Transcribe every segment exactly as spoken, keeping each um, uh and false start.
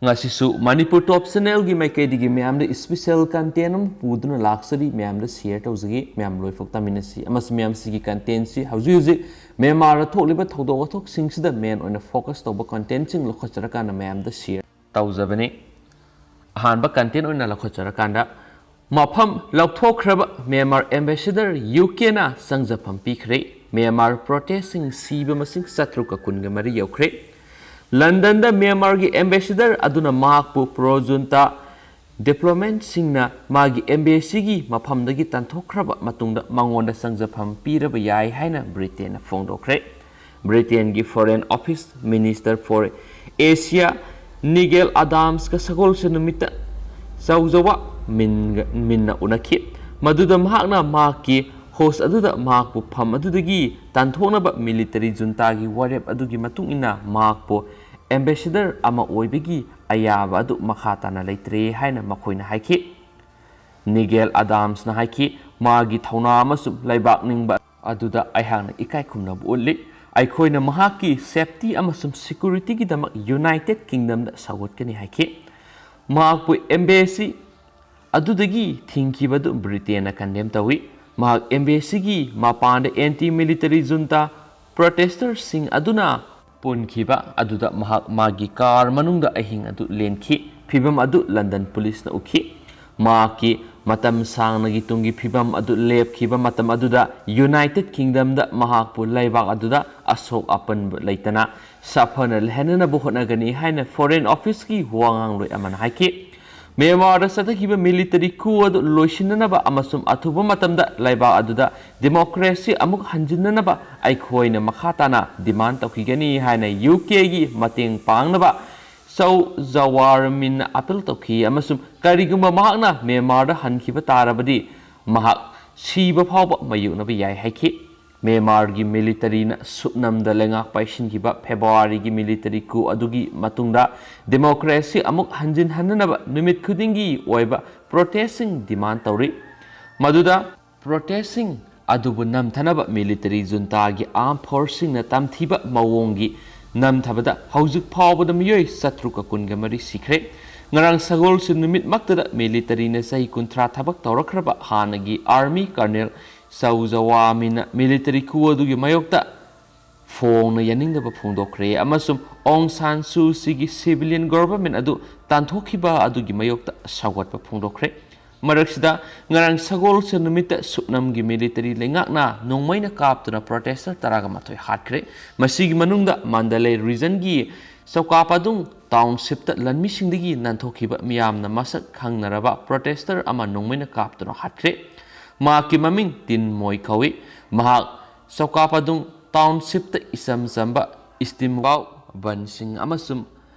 ꯉꯁꯤꯁꯨ ꯃꯅꯤꯄꯨꯔ ꯇꯣꯞ ꯆꯦꯅꯦꯜꯒꯤ ꯃꯥꯏꯀꯩꯗꯒꯤ ꯃꯌꯥꯝꯗ ꯏꯁꯄꯤꯁꯦꯜ ꯀꯟꯇꯦꯟ ꯑꯃ ꯄꯨꯗꯨꯅ ꯂꯥꯛꯆꯔꯤ꯫ ꯃꯌꯥꯝꯗ ꯁꯤꯌꯔ ꯇꯧꯖꯒꯦ꯫ ꯃꯌꯥꯝ ꯂꯣꯏꯐꯥꯎ ꯇꯥꯃꯤꯟꯅꯁꯤ꯫ ꯑꯃꯁꯨꯡ ꯃꯌꯥꯝ ꯁꯤꯒꯤ ꯀꯟꯇꯦꯟꯁꯤ ꯍꯧꯖꯤꯛ ꯍꯧꯖꯤꯛ ꯃ꯭ꯌꯥꯟꯃꯥꯔꯗ ꯊꯣꯛꯂꯤꯕ ꯊꯧꯗꯣꯛ ꯋꯥꯊꯣꯛꯁꯤꯡꯁꯤꯗ ꯃꯦꯟ ꯑꯣꯏꯅ ꯐꯣꯀꯁ ꯇꯧꯕ ꯀꯟꯇꯦꯟꯁꯤꯡ ꯂꯧꯈꯠꯆꯔꯀꯥꯟꯗ ꯃꯌꯥꯝꯗ ꯁꯤꯌꯔ ꯇꯧꯖꯕꯅꯤ꯫ ꯑꯍꯥꯟꯕ ꯀꯟꯇꯦꯟ ꯑꯣꯏꯅ ꯂꯧꯈꯠꯆꯔꯀꯥꯟꯗ, ꯃꯐꯝ ꯂꯧꯊꯣꯛꯈ꯭ꯔꯕ ꯃ꯭ꯌꯥꯟꯃꯥꯔ ꯑꯦꯝꯕꯦꯁꯦꯗꯔ ꯌꯨ ꯀꯦꯅ ꯆꯪꯖꯐꯝ ꯄꯤꯈ꯭ꯔꯦ꯫ ꯃ꯭ꯌꯥꯟꯃꯥꯔ ꯄ꯭ꯔꯣꯇꯦꯁꯁꯤꯡ ꯁꯤꯕ ꯃꯁꯤꯡ ꯆꯥꯇ꯭ꯔꯨꯛꯀ ꯀꯨꯟꯒ ꯃꯔꯤ ꯌꯧꯈ꯭ꯔꯦ꯫ ꯂꯟꯗꯟꯗ ꯃ꯭ꯌꯥꯟꯃꯥꯔꯒꯤ ꯑꯦꯝꯕꯦꯁꯦꯗꯔ ꯑꯗꯨꯅ ꯃꯍꯥꯛꯄꯨ ꯄ꯭ꯔꯣ ꯖꯨꯟꯇꯥ ꯗꯤꯄ꯭ꯂꯣꯃꯦꯠꯁꯤꯡꯅ ꯃꯥꯒꯤ ꯑꯦꯝꯕꯦꯁꯤꯒꯤ ꯃꯐꯝꯗꯒꯤ ꯇꯥꯟꯊꯣꯛꯈ꯭ꯔꯕ ꯃꯇꯨꯡꯗ ꯃꯉꯣꯟꯗ ꯆꯪꯖꯐꯝ ꯄꯤꯔꯕ ꯌꯥꯏ ꯍꯥꯏꯅ ꯕ꯭ꯔꯤꯇꯦꯟꯅ ꯐꯣꯡꯗꯣꯛꯈ꯭ꯔꯦ꯫ ꯕ꯭ꯔꯤꯇꯦꯟꯒꯤ foreign office minister for Asia Nigel ꯑꯗꯥꯝꯁꯀ ꯁꯒꯣꯜꯁꯦꯟ ꯅꯨꯃꯤꯠꯇ ꯆꯧꯖꯋꯥ ꯃꯤꯟꯒ-, ꯃꯤꯟꯅ ꯎꯅꯈꯤ꯫ ꯃꯗꯨꯗ ꯃꯍꯥꯛꯅ ꯃꯍꯥꯛꯀꯤ ꯍꯣꯁ ꯑꯗꯨꯗ ꯃꯍꯥꯛꯄꯨ ꯐꯝ ꯑꯗꯨꯗꯒꯤ ꯇꯥꯟꯊꯣꯛꯅꯕ ꯃꯤꯂꯤꯇꯔꯤ ꯖꯨꯟꯇꯥꯒꯤ ꯋꯥꯔꯦꯞ ꯑꯗꯨꯒꯤ ꯃꯇꯨꯡ ꯏꯟꯅ ꯃꯍꯥꯛꯄꯨ ꯑꯦꯝꯕꯦꯁꯦꯗꯔ ꯑꯃ ꯑꯣꯏꯕꯒꯤ ꯑꯌꯥꯕ ꯑꯗꯨ ꯃꯈꯥ ꯇꯥꯅ ꯂꯩꯇ꯭ꯔꯦ ꯍꯥꯏꯅ ꯃꯈꯣꯏꯅ ꯍꯥꯏꯈꯤ꯫ ꯅꯤꯒꯦꯜ ꯑꯗꯥꯝꯁꯅ ꯍꯥꯏꯈꯤ, "ꯃꯥꯒꯤ ꯊꯧꯅꯥ ꯑꯃꯁꯨꯡ ꯂꯩꯕꯥꯛ ꯅꯤꯡꯕ ꯑꯗꯨꯗ ꯑꯩꯍꯥꯛꯅ ꯏꯀꯥꯏ ꯈꯨꯝꯅꯕ ꯎꯠꯂꯤ꯫ ꯑꯩꯈꯣꯏꯅ ꯃꯍꯥꯛꯀꯤ ꯁꯦꯐꯇꯤ ꯑꯃꯁꯨꯡ ꯁꯦꯀ꯭ꯌꯨꯔꯤꯇꯤꯒꯤꯗꯃꯛ ꯌꯨꯅꯥꯏꯇꯦꯗ ꯀꯤꯡꯗꯝꯗ ꯁꯧꯒꯠꯀꯅꯤ" ꯍꯥꯏꯈꯤ꯫ ꯃꯍꯥꯛꯄꯨ ꯑꯦꯝꯕꯦꯁꯤ ꯑꯗꯨꯗꯒꯤ ꯊꯤꯡꯈꯤꯕꯗꯨ ꯕ꯭ꯔꯤꯇꯦꯟꯅ ꯀꯟꯗꯦꯝ ꯇꯧꯏ꯫ ꯃꯍꯥꯛ ꯑꯦꯝꯕꯦꯁꯤꯒꯤ ꯃꯄꯥꯟꯗ ꯑꯦꯟꯇꯤ ꯃꯤꯂꯤꯇꯔꯤ ꯖꯨꯟꯇꯥ ꯄ꯭ꯔꯣꯇꯦꯁꯇꯔꯁꯤꯡ ꯑꯗꯨꯅ ꯄꯨꯟꯈꯤꯕ ꯑꯗꯨꯗ ꯃꯍꯥꯛ ꯃꯥꯒꯤ ꯀꯥꯔ ꯃꯅꯨꯡꯗ ꯑꯍꯤꯡ ꯑꯗꯨ ꯂꯦꯟꯈꯤ꯫ ꯐꯤꯚꯝ ꯑꯗꯨ ꯂꯟꯗꯟ ꯄꯨꯂꯤꯁꯅ ꯎꯈꯤ꯫ ꯃꯍꯥꯛꯀꯤ ꯃꯇꯝ ꯁꯥꯡꯅꯒꯤ ꯇꯨꯡꯒꯤ ꯐꯤꯚꯝ ꯑꯗꯨ ꯂꯦꯞꯈꯤꯕ ꯃꯇꯝ ꯑꯗꯨꯗ ꯌꯨꯅꯥꯏꯇꯦꯗ ꯀꯤꯡꯗꯝꯗ ꯃꯍꯥꯛꯄꯨ ꯂꯩꯕꯥꯛ ꯑꯗꯨꯗ ꯑꯁꯣꯛ ꯑꯄꯟꯕ ꯂꯩꯇꯅ ꯁꯥꯐꯅ ꯂꯩꯍꯟꯅꯅꯕ ꯍꯣꯠꯅꯒꯅꯤ ꯍꯥꯏꯅ ꯐꯣꯔꯦꯟ ꯑꯣꯐꯤꯁꯀꯤ ꯋꯥꯉꯥꯡꯂꯣꯏ ꯑꯃꯅ ꯍꯥꯏꯈꯤ꯫ ꯃ꯭ꯌꯥꯟꯃꯥꯔꯗ ꯆꯠꯊꯈꯤꯕ ꯃꯤꯂꯤꯇꯔꯤ ꯀꯨ ꯑꯗꯨ ꯂꯣꯏꯁꯤꯟꯅꯅꯕ ꯑꯃꯁꯨꯡ ꯑꯊꯨꯕ ꯃꯇꯝꯗ ꯂꯩꯕꯥꯛ ꯑꯗꯨꯗ ꯗꯤꯃꯣꯀ꯭ꯔꯦꯁꯤ ꯑꯃꯨꯛ ꯍꯟꯖꯤꯟꯅꯅꯕ ꯑꯩꯈꯣꯏꯅ ꯃꯈꯥ ꯇꯥꯅ ꯗꯤꯃꯥꯟ ꯇꯧꯈꯤꯒꯅꯤ ꯍꯥꯏꯅ ꯌꯨ ꯀꯦꯒꯤ ꯃꯇꯦꯡ ꯄꯥꯡꯅꯕ ꯆꯧ ꯖꯋꯥꯔ ꯃꯤꯟꯅ ꯑꯥꯄꯤꯜ ꯇꯧꯈꯤ ꯑꯃꯁꯨꯡ ꯀꯔꯤꯒꯨꯝꯕ ꯃꯍꯥꯛꯅ ꯃ꯭ꯌꯥꯟꯃꯥꯔꯗ ꯍꯟꯈꯤꯕ ꯇꯥꯔꯕꯗꯤ ꯃꯍꯥꯛ ꯁꯤꯕ ꯐꯥꯎꯕ ꯃꯥꯌꯣꯛꯅꯕ ꯌꯥꯏ ꯍꯥꯏꯈꯤ꯫ ꯃ꯭ꯌꯥꯟꯃꯥꯔꯒꯤ ꯃꯤꯂꯤꯇꯔꯤꯅ ꯁꯨꯞꯅꯝꯗ ꯂꯩꯉꯥꯛ ꯄꯥꯏꯁꯤꯟꯈꯤꯕ ꯐꯦꯕ꯭ꯔꯨꯋꯥꯔꯤꯒꯤ ꯃꯤꯂꯤꯇꯔꯤ ꯀꯨ ꯑꯗꯨꯒꯤ ꯃꯇꯨꯡꯗ ꯗꯦꯃꯣꯀ꯭ꯔꯦꯁꯤ ꯑꯃꯨꯛ ꯍꯟꯖꯤꯟꯍꯟꯅꯅꯕ ꯅꯨꯃꯤꯠ ꯈꯨꯗꯤꯡꯒꯤ ꯑꯣꯏꯕ ꯄ꯭ꯔꯣꯇꯦꯁꯁꯤꯡ ꯗꯤꯃꯥꯟ ꯇꯧꯔꯤ꯫ ꯃꯗꯨꯗ ꯄ꯭ꯔꯣꯇꯦꯁꯁꯤꯡ ꯑꯗꯨꯕꯨ ꯅꯝꯊꯅꯕ ꯃꯤꯂꯤꯇꯔꯤ ꯖꯨꯟꯇꯥꯒꯤ ꯑꯥꯔꯝ ꯐꯣꯔꯁꯁꯤꯡꯅ ꯇꯝꯊꯤꯕ ꯃꯑꯣꯡꯒꯤ ꯅꯝꯊꯕꯗ ꯍꯧꯖꯤꯛ ꯐꯥꯎꯕꯗ ꯃꯤꯑꯣꯏ ꯆꯥꯇ꯭ꯔꯨꯛꯀ ꯀꯨꯟꯒ ꯃꯔꯤ ꯁꯤꯈ꯭ꯔꯦ꯫ ꯉꯔꯥꯡ ꯁꯒꯣꯜꯁꯦꯟ ꯅꯨꯃꯤꯠꯃꯛꯇꯗ ꯃꯤꯂꯤꯇꯔꯤꯅ ꯆꯍꯤ ꯀꯨꯟꯊ꯭ꯔꯥ ꯊꯕꯛ ꯇꯧꯔꯛꯈ꯭ꯔꯕ ꯍꯥꯟꯅꯒꯤ ꯑꯥꯔꯃꯤ ꯀꯔꯅꯦꯜ ꯆꯧ ꯖꯋꯥꯃꯤꯅ ꯃꯤꯂꯤꯇꯔꯤ ꯈꯨ ꯑꯗꯨꯒꯤ ꯃꯥꯌꯣꯛꯇ ꯐꯣꯡꯅ ꯌꯥꯅꯤꯡꯗꯕ ꯐꯣꯡꯗꯣꯛꯈ꯭ꯔꯦ ꯑꯃꯁꯨꯡ ꯑꯣꯡ ꯁꯥꯟ ꯁꯨ ꯆꯤꯒꯤ ꯁꯤꯚꯤꯂꯤꯌꯟ ꯒꯣꯚꯔꯟꯃꯦꯟꯠ ꯑꯗꯨ ꯇꯥꯟꯊꯣꯛꯈꯤꯕ ꯑꯗꯨꯒꯤ ꯃꯥꯌꯣꯛꯇ ꯁꯧꯒꯠꯄ ꯐꯣꯡꯗꯣꯛꯈ꯭ꯔꯦ꯫ ꯃꯔꯛꯁꯤꯗ ꯉꯔꯥꯡ ꯁꯒꯣꯜꯁꯦꯟ ꯅꯨꯃꯤꯠꯇ ꯁꯨꯞꯅꯝꯒꯤ ꯃꯤꯂꯤꯇꯔꯤ ꯂꯩꯉꯥꯛꯅ ꯅꯣꯡꯃꯩꯅ ꯀꯥꯞꯇꯨꯅ ꯄ꯭ꯔꯣꯇꯦꯁꯇꯔ ꯇꯔꯥꯒ ꯃꯥꯊꯣꯏ ꯍꯥꯠꯈ꯭ꯔꯦ꯫ ꯃꯁꯤꯒꯤ ꯃꯅꯨꯡꯗ ꯃꯥꯟꯗꯂꯦ ꯔꯤꯖꯟꯒꯤ ꯆꯧꯀꯥꯄꯥꯗꯨꯡ ꯇꯥꯎꯟꯁꯤꯞꯇ ꯂꯟꯃꯤꯁꯤꯡꯗꯒꯤ ꯅꯥꯟꯊꯣꯛꯈꯤꯕ ꯃꯤꯌꯥꯝꯅ ꯃꯁꯛ ꯈꯪꯅꯔꯕ ꯄ꯭ꯔꯣꯇꯦꯁꯇꯔ ꯑꯃ ꯅꯣꯡꯃꯩꯅ ꯀꯥꯞꯇꯨꯅ ꯍꯥꯠꯈ꯭ꯔꯦ꯫ ꯃꯍꯥꯛꯀꯤ ꯃꯃꯤꯡ ꯇꯤꯟ ꯃꯣꯏ ꯀꯧꯏ꯫ ꯃꯍꯥꯛ ꯆꯧꯀꯥꯄꯥꯗꯨꯡ ꯇꯥꯎꯟꯁꯤꯞꯇ ꯏꯆꯝ ꯆꯝꯕ ꯏꯁꯇꯤꯝ ꯀꯥꯎ, ꯕꯟꯁꯤꯡ ꯑꯃꯁꯨꯡ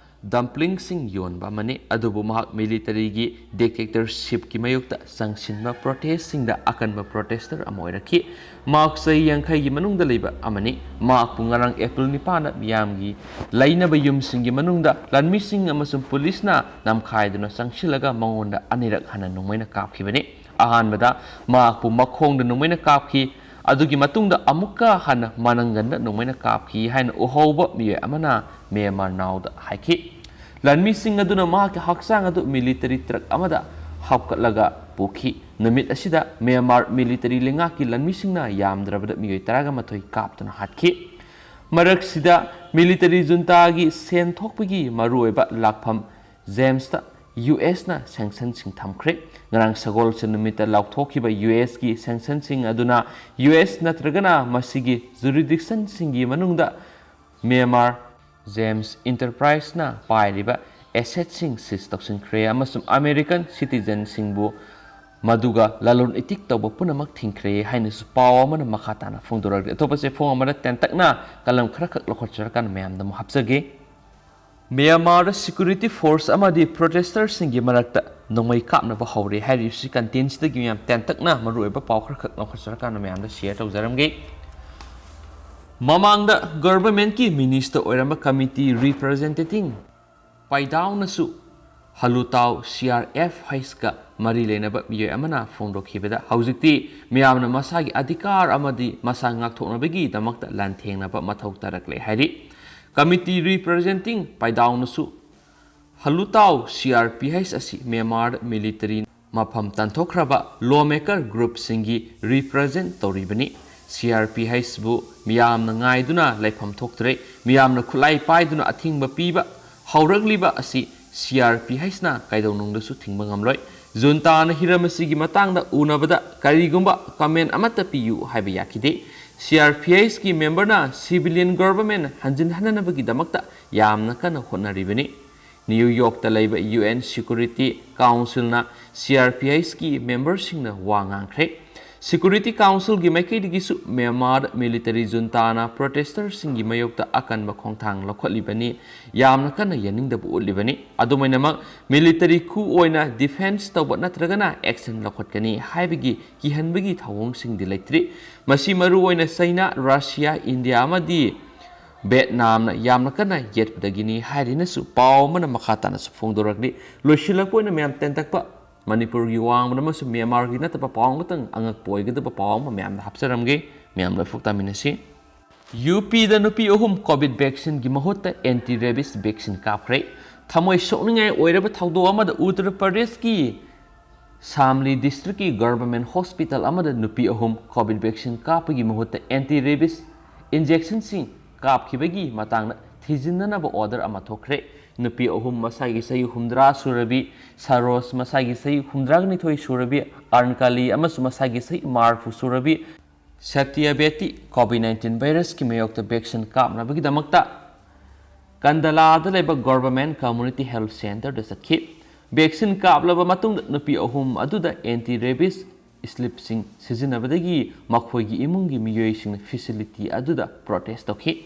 ꯗꯝꯄ꯭ꯂꯤꯡꯁꯤꯡ ꯌꯣꯟꯕ ꯑꯃꯅꯤ, ꯑꯗꯨꯕꯨ ꯃꯍꯥꯛ ꯃꯤꯂꯤꯇꯔꯤꯒꯤ ꯗꯤꯛꯇꯦꯛꯇꯔꯁꯤꯞꯀꯤ ꯃꯥꯌꯣꯛꯇ ꯆꯪꯁꯤꯟꯕ ꯄ꯭ꯔꯣꯇꯦꯁꯁꯤꯡꯗ ꯑꯀꯟꯕ ꯄ꯭ꯔꯣꯇꯦꯁꯇꯔ ꯑꯃ ꯑꯣꯏꯔꯛꯈꯤ꯫ ꯃꯍꯥꯛ ꯆꯍꯤ ꯌꯥꯡꯈꯩꯒꯤ ꯃꯅꯨꯡꯗ ꯂꯩꯕ ꯑꯃꯅꯤ꯫ ꯃꯍꯥꯛꯄꯨ ꯉꯔꯥꯡ ꯑꯦꯄ꯭ꯔꯤꯜ ꯅꯤꯄꯥꯟꯗ ꯃꯤꯌꯥꯝꯒꯤ ꯂꯩꯅꯕ ꯌꯨꯝꯁꯤꯡꯒꯤ ꯃꯅꯨꯡꯗ ꯂꯥꯟꯃꯤꯁꯤꯡ ꯑꯃꯁꯨꯡ ꯄꯨꯂꯤꯁꯅ ꯅꯝꯈꯥꯏꯗꯨꯅ ꯆꯪꯁꯤꯜꯂꯒ ꯃꯉꯣꯟꯗ ꯑꯅꯤꯔꯛ ꯍꯟꯅ ꯅꯣꯡꯃꯩꯅ ꯀꯥꯞꯈꯤꯕꯅꯤ꯫ ꯑꯍꯥꯟꯕꯗ ꯃꯍꯥꯛꯄꯨ ꯃꯈꯣꯡꯗ ꯅꯣꯡꯃꯩꯅ ꯀꯥꯞꯈꯤ꯫ ꯑꯗꯨꯒꯤ ꯃꯇꯨꯡꯗ ꯑꯃꯨꯛꯀ ꯍꯟꯅ ꯃꯅꯪꯒꯟꯗ ꯅꯣꯡꯃꯩꯅ ꯀꯥꯞꯈꯤ ꯍꯥꯏꯅ ꯎꯍꯧꯕ ꯃꯤꯑꯣꯏ ꯑꯃꯅ ꯃ꯭ꯌꯥꯟꯃꯥꯔ ꯅꯥꯎꯗ ꯍꯥꯏꯈꯤ꯫ ꯂꯥꯟꯃꯤꯁꯤꯡ ꯑꯗꯨꯅ ꯃꯍꯥꯛꯀꯤ ꯍꯛꯆꯥꯡ ꯑꯗꯨ ꯃꯤꯂꯤꯇꯔꯤ ꯇ꯭ꯔꯛ ꯑꯃꯗ ꯍꯥꯞꯀꯠꯂꯒ ꯄꯨꯈꯤ꯫ ꯅꯨꯃꯤꯠ ꯑꯁꯤꯗ ꯃ꯭ꯌꯥꯟꯃꯥꯔ ꯃꯤꯂꯤꯇꯔꯤ ꯂꯩꯉꯥꯛꯀꯤ ꯂꯥꯟꯃꯤꯁꯤꯡꯅ ꯌꯥꯝꯗ꯭ꯔꯕꯗ ꯃꯤꯑꯣꯏ ꯇꯔꯥꯒ ꯃꯥꯊꯣꯏ ꯀꯥꯞꯇꯨꯅ ꯍꯥꯠꯈꯤ꯫ ꯃꯔꯛꯁꯤꯗ ꯃꯤꯂꯤꯇꯔꯤ ꯖꯨꯟꯇꯥꯒꯤ ꯁꯦꯟ ꯊꯣꯛꯄꯒꯤ ꯃꯔꯨꯑꯣꯏꯕ ꯂꯥꯛꯐꯝ ꯖꯦꯝꯁꯇ ꯌꯨ ꯑꯦꯁꯅ ꯁꯦꯡꯁꯟꯁꯤꯡ ꯊꯝꯈ꯭ꯔꯦ꯫ ꯉꯔꯥꯡ ꯁꯒꯣꯜꯁꯦꯟ ꯅꯨꯃꯤꯠꯇ ꯂꯥꯎꯊꯣꯛꯈꯤꯕ ꯌꯨ ꯑꯦꯁꯀꯤ ꯁꯦꯡꯁꯟꯁꯤꯡ ꯑꯗꯨꯅ ꯌꯨ ꯑꯦꯁ ꯅꯠꯇ꯭ꯔꯒꯅ ꯃꯁꯤꯒꯤ ꯖꯨꯔꯤꯗꯤꯛꯁꯟꯁꯤꯡꯒꯤ ꯃꯅꯨꯡꯗ ꯃ꯭ꯌꯥꯟꯃꯥꯔ ꯖꯦꯝꯁ ꯏꯟꯇꯔꯄ꯭ꯔꯥꯏꯁꯅ ꯄꯥꯏꯔꯤꯕ ꯑꯦꯁꯦꯠꯁꯤꯡ ꯁꯤꯖ ꯇꯧꯁꯤꯟꯈ꯭ꯔꯦ ꯑꯃꯁꯨꯡ ꯑꯃꯦꯔꯤꯀꯟ ꯁꯤꯇꯤꯖꯟꯁꯤꯡꯕꯨ ꯃꯗꯨꯒ ꯂꯂꯣꯟ ꯏꯇꯤꯛ ꯇꯧꯕ ꯄꯨꯝꯅꯃꯛ ꯊꯤꯡꯈ꯭ꯔꯦ ꯍꯥꯏꯅꯁꯨ ꯄꯥꯎ ꯑꯃꯅ ꯃꯈꯥ ꯇꯥꯅ ꯐꯣꯡꯗꯣꯔꯛꯂꯤ꯫ ꯑꯇꯣꯞꯄ ꯆꯦꯐꯣꯡ ꯑꯃꯗ ꯇꯦꯟꯇꯛꯅ ꯀꯂꯝ ꯈꯔꯈꯛ ꯂꯧꯈꯠꯆꯔꯀꯥꯟꯗ ꯃꯌꯥꯝꯗ ꯑꯃꯨꯛ ꯍꯥꯞꯆꯒꯦ꯫ ꯃ꯭ꯌꯥꯟꯃꯥꯔꯗ ꯁꯦꯀ꯭ꯌꯨꯔꯤꯇꯤ ꯐꯣꯔꯁ ꯑꯃꯗꯤ ꯄ꯭ꯔꯣꯇꯦꯁꯇꯔꯁꯤꯡꯒꯤ ꯃꯔꯛꯇ ꯅꯣꯡꯃꯩ ꯀꯥꯞꯅꯕ ꯍꯧꯔꯦ ꯍꯥꯏꯔꯤꯕꯁꯤ ꯀꯟꯇꯦꯟꯁꯤꯗꯒꯤ ꯃꯌꯥꯝ ꯇꯦꯟꯇꯛꯅ ꯃꯔꯨꯑꯣꯏꯕ ꯄꯥꯎ ꯈꯔꯈꯛ ꯂꯧꯈꯠꯆꯔꯀꯥꯟꯗ ꯃꯌꯥꯝꯗ ꯁꯤꯌꯔ ꯇꯧꯖꯔꯝꯒꯦ꯫ ꯃꯃꯥꯡꯗ ꯒꯚꯔꯟꯃꯦꯟꯠꯀꯤ ꯃꯤꯅꯤꯁꯇꯔ ꯑꯣꯏꯔꯝꯕ ꯀꯃꯤꯇꯤ ꯔꯤꯄ꯭ꯔꯖꯦꯟꯇꯦꯇꯤꯡ ꯄꯥꯏꯗꯥꯎꯅꯁꯨ ꯍꯂꯨꯇꯥꯎ ꯁꯤ ꯑꯥꯔ ꯑꯦꯐ ꯍꯩꯁꯀ ꯃꯔꯤ ꯂꯩꯅꯕ ꯃꯤꯑꯣꯏ ꯑꯃꯅ ꯐꯣꯡꯗꯣꯛꯈꯤꯕꯗ ꯍꯧꯖꯤꯛꯇꯤ ꯃꯤꯌꯥꯝꯅ ꯃꯁꯥꯒꯤ ꯑꯙꯤꯀꯥꯔ ꯑꯃꯗꯤ ꯃꯁꯥ ꯉꯥꯛꯊꯣꯛꯅꯕꯒꯤꯗꯃꯛꯇ ꯂꯥꯟꯊꯦꯡꯅꯕ ꯃꯊꯧ ꯇꯥꯔꯛꯂꯦ ꯍꯥꯏꯔꯤ꯫ Committee representing ꯄꯥꯏꯗꯥꯎꯅꯁꯨ ꯍꯂꯨꯇꯥꯎ C R P H ꯑꯁꯤ ꯃ꯭ꯌꯥꯟꯃꯥꯔ ꯃꯤꯂꯤꯇꯔꯤ ꯃꯐꯝ ꯇꯥꯟꯊꯣꯛꯈ꯭ꯔꯕ ꯂꯣ ꯃꯦꯀꯔ ꯒ꯭ꯔꯨꯞꯁꯤꯡꯒꯤ ꯔꯤꯄ꯭ꯔꯖꯦꯟ ꯇꯧꯔꯤꯕꯅꯤ꯫ C R P Hꯕꯨ ꯃꯤꯌꯥꯝꯅ ꯉꯥꯏꯗꯨꯅ ꯂꯩꯐꯝ ꯊꯣꯛꯇ꯭ꯔꯦ꯫ ꯃꯤꯌꯥꯝꯅ ꯈꯨꯠꯂꯥꯏ ꯄꯥꯏꯗꯨꯅ ꯑꯊꯤꯡꯕ ꯄꯤꯕ ꯍꯧꯔꯛꯂꯤꯕ ꯑꯁꯤ C R P Hꯅ ꯀꯩꯗꯧꯅꯨꯡꯗꯁꯨ ꯊꯤꯡꯕ ꯉꯝꯂꯣꯏ꯫ ꯖꯨꯟꯇꯥꯅ ꯍꯤꯔꯝ ꯑꯁꯤꯒꯤ ꯃꯇꯥꯡꯗ ꯎꯅꯕꯗ ꯀꯔꯤꯒꯨꯝꯕ ꯀꯃꯦꯟ ꯑꯃꯠꯇ ꯄꯤꯌꯨ ꯍꯥꯏꯕ ꯌꯥꯈꯤꯗꯦ꯫ C R P Hꯀꯤ ꯃꯦꯝꯕꯔꯅ civilian government ꯍꯟꯖꯤꯟꯍꯟꯅꯕꯒꯤꯗꯃꯛꯇ ꯌꯥꯝꯅ ꯀꯟꯅ ꯍꯣꯠꯅꯔꯤꯕꯅꯤ꯫ ꯅ꯭ꯌꯨ ꯌꯣꯔꯛꯇ ꯂꯩꯕ U N Security Councilꯅ C R P Hꯀꯤ ꯃꯦꯝꯕꯔꯁꯤꯡꯅ ꯋꯥ ꯉꯥꯡꯈ꯭ꯔꯦ꯫ Security Councilꯒꯤ ꯃꯥꯏꯀꯩꯗꯒꯤꯁꯨ ꯃ꯭ꯌꯥꯟꯃꯥꯔ ꯃꯤꯂꯤꯇꯔꯤ ꯖꯨꯟꯇꯥꯅ ꯄ꯭ꯔꯣꯇꯦꯁꯇꯔꯁꯤꯡꯒꯤ ꯃꯥꯌꯣꯛꯇ ꯑꯀꯟꯕ ꯈꯣꯡꯊꯥꯡ ꯂꯧꯈꯠꯂꯤꯕꯅꯤ, ꯌꯥꯝꯅ ꯀꯟꯅ ꯌꯥꯅꯤꯡꯗꯕ ꯎꯠꯂꯤꯕꯅꯤ꯫ ꯑꯗꯨꯃꯥꯏꯅꯃꯛ ꯃꯤꯂꯤꯇꯔꯤ coup ꯑꯣꯏꯅ ꯗꯤꯐꯦꯟꯁ ꯇꯧꯕ ꯅꯠꯇ꯭ꯔꯒꯅ ꯑꯦꯛꯁꯟ ꯂꯧꯈꯠꯀꯅꯤ ꯍꯥꯏꯕꯒꯤ ꯀꯤꯍꯟꯕꯒꯤ ꯊꯧꯑꯣꯡꯁꯤꯡꯗꯤ ꯂꯩꯇ꯭ꯔꯤ꯫ ꯃꯁꯤ ꯃꯔꯨꯑꯣꯏꯅ ꯆꯩꯅꯥ, ꯔꯁꯤꯌꯥ, ꯏꯟꯗꯤꯌꯥ ꯑꯃꯗꯤ ꯚꯦꯠꯅꯥꯝꯅ ꯌꯥꯝꯅ ꯀꯟꯅ ꯌꯦꯠꯄꯗꯒꯤꯅꯤ ꯍꯥꯏꯔꯤꯅꯁꯨ ꯄꯥꯎ ꯑꯃꯅ ꯃꯈꯥ ꯇꯥꯅꯁꯨ ꯐꯣꯡꯗꯣꯔꯛꯂꯤ꯫ ꯂꯣꯏꯁꯤꯜꯂꯛꯄ ꯑꯣꯏꯅ ꯃꯌꯥꯝ ꯇꯦꯟꯇꯛꯄ ꯃꯅꯤꯄꯨꯔꯒꯤ ꯋꯥꯡꯃꯗ ꯑꯃꯁꯨꯡ ꯃ꯭ꯌꯥꯟꯃꯥꯔꯒꯤ ꯅꯠꯇꯕ ꯄꯥꯎ ꯑꯃꯇꯪ ꯑꯉꯛꯄ ꯑꯣꯏꯒꯗꯕ ꯄꯥꯎ ꯑꯃ ꯃꯌꯥꯝꯗ ꯍꯥꯞꯆꯔꯝꯒꯦ꯫ ꯃꯌꯥꯝ ꯂꯣꯏꯐꯨꯛ ꯇꯥꯃꯤꯟꯅꯁꯤ꯫ UPꯗ ꯅꯨꯄꯤ ꯑꯍꯨꯝ COVID vaccineꯒꯤ ꯃꯍꯨꯠꯇ anti rabies vaccine ꯀꯥꯞꯈ꯭ꯔꯦ꯫ ꯊꯃꯣꯏ ꯁꯣꯛꯅꯤꯡꯉꯥꯏ ꯑꯣꯏꯔꯕ ꯊꯧꯗꯣꯛ ꯑꯃꯗ ꯎꯠꯇꯔ ꯄ꯭ꯔꯗꯦꯁꯀꯤ ꯁꯥꯝꯂꯤ ꯗꯤꯁꯇ꯭ꯔꯤꯛꯀꯤ ꯒꯚꯔꯟꯃꯦꯟꯠ ꯍꯣꯁꯄꯤꯇꯥꯜ ꯑꯃꯗ ꯅꯨꯄꯤ ꯑꯍꯨꯝ COVID vaccine ꯀꯥꯞꯄꯒꯤ ꯃꯍꯨꯠꯇ anti rabies injectionꯁꯤꯡ ꯀꯥꯞꯈꯤꯕꯒꯤ ꯃꯇꯥꯡꯗ ꯊꯤꯖꯤꯟꯅꯅꯕ order ꯑꯃ ꯊꯣꯛꯈ꯭ꯔꯦ꯫ ꯅꯨꯄꯤ ꯑꯍꯨꯝ, ꯃꯁꯥꯒꯤ ꯆꯍꯤ ꯍꯨꯝꯗ꯭ꯔꯥ ꯁꯨꯔꯕꯤ ꯁꯔꯣꯖ, ꯃꯁꯥꯒꯤ ꯆꯍꯤ ꯍꯨꯝꯗ꯭ꯔꯥꯒ ꯅꯤꯊꯣꯏ ꯁꯨꯔꯕꯤ ꯑꯔꯟꯀꯥꯂꯤ ꯑꯃꯁꯨꯡ ꯃꯁꯥꯒꯤ ꯆꯍꯤ ꯃꯔꯐꯨ ꯁꯨꯔꯕꯤ ꯁꯇ꯭ꯌꯕꯦꯇꯤ, COVID nineteen virusꯀꯤ ꯃꯥꯌꯣꯛꯇ vaccine ꯀꯥꯞꯅꯕꯒꯤꯗꯃꯛꯇ ꯀꯟꯗꯂꯥꯗ ꯂꯩꯕ Government Community Health Centreꯗ ꯆꯠꯈꯤ꯫ Vaccine ꯀꯥꯞꯂꯕ ꯃꯇꯨꯡꯗ ꯅꯨꯄꯤ ꯑꯍꯨꯝ ꯑꯗꯨꯗ anti rabies slipꯁꯤꯡ ꯁꯤꯖꯤꯟꯅꯕꯗꯒꯤ ꯃꯈꯣꯏꯒꯤ ꯏꯃꯨꯡꯒꯤ ꯃꯤꯑꯣꯏꯁꯤꯡꯅ facility ꯑꯗꯨꯗ protest ꯇꯧꯈꯤ꯫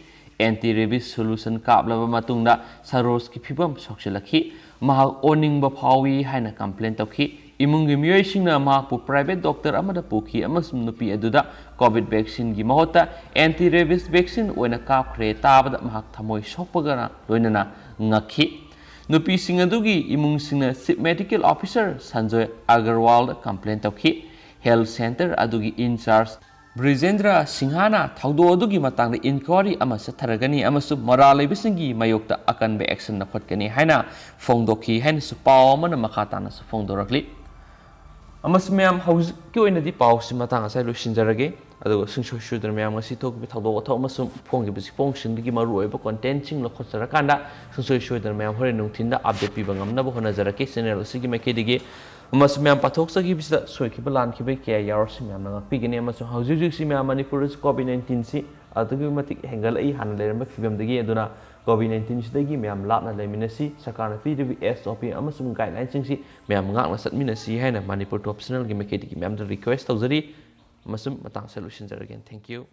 Anti rabies solution ꯀꯥꯞꯂꯕ ꯃꯇꯨꯡꯗ ꯁꯔꯣꯖꯀꯤ ꯐꯤꯚꯝ ꯁꯣꯛꯆꯤꯜꯂꯛꯈꯤ꯫ ꯃꯍꯥꯛ ꯑꯣꯅꯤꯡꯕ ꯐꯥꯎꯏ ꯍꯥꯏꯅ complain ꯇꯧꯈꯤ꯫ ꯏꯃꯨꯡꯒꯤ ꯃꯤꯑꯣꯏꯁꯤꯡꯅ ꯃꯍꯥꯛꯄꯨ private doctor ꯑꯃꯗ ꯄꯨꯈꯤ ꯑꯃꯁꯨꯡ ꯅꯨꯄꯤ ꯑꯗꯨꯗ COVID vaccineꯒꯤ ꯃꯍꯨꯠꯇ anti rabies vaccine ꯑꯣꯏꯅ ꯀꯥꯞꯈ꯭ꯔꯦ ꯇꯥꯕꯗ ꯃꯍꯥꯛ ꯊꯃꯣꯏ ꯁꯣꯛꯄꯒ ꯂꯣꯏꯅꯅ ꯉꯛꯈꯤ꯫ ꯅꯨꯄꯤꯁꯤꯡ ꯑꯗꯨꯒꯤ ꯏꯃꯨꯡꯁꯤꯡꯅ Chief Medical Officer Sanjoy ꯑꯒꯔꯋꯥꯜꯗ complain ꯇꯧꯈꯤ꯫ Health centre ꯑꯗꯨꯒꯤ in charge ꯕ꯭ꯔꯤꯖꯦꯟꯗ꯭ꯔ ꯁꯤꯡꯍꯅ ꯊꯧꯗꯣꯛ ꯑꯗꯨꯒꯤ ꯃꯇꯥꯡꯗ ꯏꯟꯀ꯭ꯋꯥꯔꯤ ꯑꯃ ꯆꯠꯊꯔꯒꯅꯤ ꯑꯃꯁꯨꯡ ꯃꯔꯥꯜ ꯂꯩꯕꯁꯤꯡꯒꯤ ꯃꯥꯌꯣꯛꯇ ꯑꯀꯟꯕ ꯑꯦꯛꯁꯟ ꯂꯧꯈꯠꯀꯅꯤ ꯍꯥꯏꯅ ꯐꯣꯡꯗꯣꯛꯈꯤ ꯍꯥꯏꯅꯁꯨ ꯄꯥꯎ ꯑꯃꯅ ꯃꯈꯥ ꯇꯥꯅꯁꯨ ꯐꯣꯡꯗꯣꯔꯛꯂꯤ꯫ ꯑꯃꯁꯨꯡ ꯃꯌꯥꯝ, ꯍꯧꯖꯤꯛꯀꯤ ꯑꯣꯏꯅꯗꯤ ꯄꯥꯎꯁꯤ ꯃꯇꯥꯡ ꯑꯁꯤꯗ ꯂꯣꯏꯁꯤꯟꯖꯔꯒꯦ꯫ ꯑꯗꯨꯒ ꯁꯨꯡꯁꯣꯏ ꯁꯣꯏꯗꯅ ꯃꯌꯥꯝ ꯉꯁꯤ ꯊꯣꯛꯈꯤꯕ ꯊꯧꯗꯣꯛ ꯋꯥꯊꯣꯛ ꯑꯃꯁꯨꯡ ꯐꯣꯡꯈꯤꯕꯁꯤ ꯐꯣꯡꯁꯤꯟꯕꯒꯤ ꯃꯔꯨꯑꯣꯏꯕ ꯀꯣꯟꯇꯦꯟꯁꯤꯡ ꯂꯧꯈꯠꯆꯔꯀꯥꯟꯗ ꯁꯨꯡꯁꯣꯏ ꯁꯣꯏꯗꯅ ꯃꯌꯥꯝ ꯍꯣꯔꯦꯟ ꯅꯨꯡꯊꯤꯟꯗ ꯑꯞꯗꯦꯠ ꯄꯤꯕ ꯉꯝꯅꯕ ꯍꯣꯠꯅꯖꯔꯛꯀꯦ ꯆꯦꯅꯦꯜ ꯑꯁꯤꯒꯤ ꯃꯥꯏꯀꯩꯗꯒꯤ꯫ ꯑꯃꯁꯨꯡ ꯃꯌꯥꯝ ꯄꯥꯊꯣꯛꯆꯈꯤꯕꯁꯤꯗ ꯁꯣꯏꯈꯤꯕ ꯂꯥꯟꯈꯤꯕ ꯀꯌꯥ ꯌꯥꯎꯔꯁꯨ ꯃꯌꯥꯝꯅ ꯉꯥꯛꯄꯤꯒꯅꯤ꯫ ꯑꯃꯁꯨꯡ ꯍꯧꯖꯤꯛ ꯍꯧꯖꯤꯛꯁꯤ ꯃꯌꯥꯝ ꯃꯅꯤꯄꯨꯔꯗꯁꯨ ꯀꯣꯚꯤꯗ ꯅꯥꯏꯟꯇꯤꯟꯁꯤ ꯑꯗꯨꯛꯀꯤ ꯃꯇꯤꯛ ꯍꯦꯟꯒꯠꯂꯛꯏ ꯍꯥꯟꯅ ꯂꯩꯔꯝꯕ ꯐꯤꯕꯝꯗꯒꯤ꯫ ꯑꯗꯨꯅ ꯀꯣꯚꯤꯗ ꯅꯥꯏꯟꯇꯤꯟꯁꯤꯗꯒꯤ ꯃꯌꯥꯝ ꯂꯥꯞꯅ ꯂꯩꯃꯤꯟꯅꯁꯤ꯫ ꯁꯔꯀꯥꯔꯅ ꯄꯤꯔꯤꯕ ꯑꯦꯁ ꯑꯣ ꯄꯤ ꯑꯃꯁꯨꯡ ꯒꯥꯏꯗꯂꯥꯏꯟꯁꯤꯡꯁꯤ ꯃꯌꯥꯝ ꯉꯥꯛꯅ ꯆꯠꯃꯤꯟꯅꯁꯤ ꯍꯥꯏꯅ ꯃꯅꯤꯄꯨꯔ ꯇꯣꯞ ꯆꯦꯅꯦꯜꯒꯤ ꯃꯥꯏꯀꯩꯗꯒꯤ ꯃꯌꯥꯝꯗ ꯔꯤꯀ꯭ꯋꯦꯁ ꯇꯧꯖꯔꯤ꯫ ꯑꯃꯁꯨꯡ ꯃꯇꯥꯡ ꯑꯁꯤꯗ ꯂꯣꯏꯁꯤꯟꯖꯔꯒꯦ꯫ Thank you꯫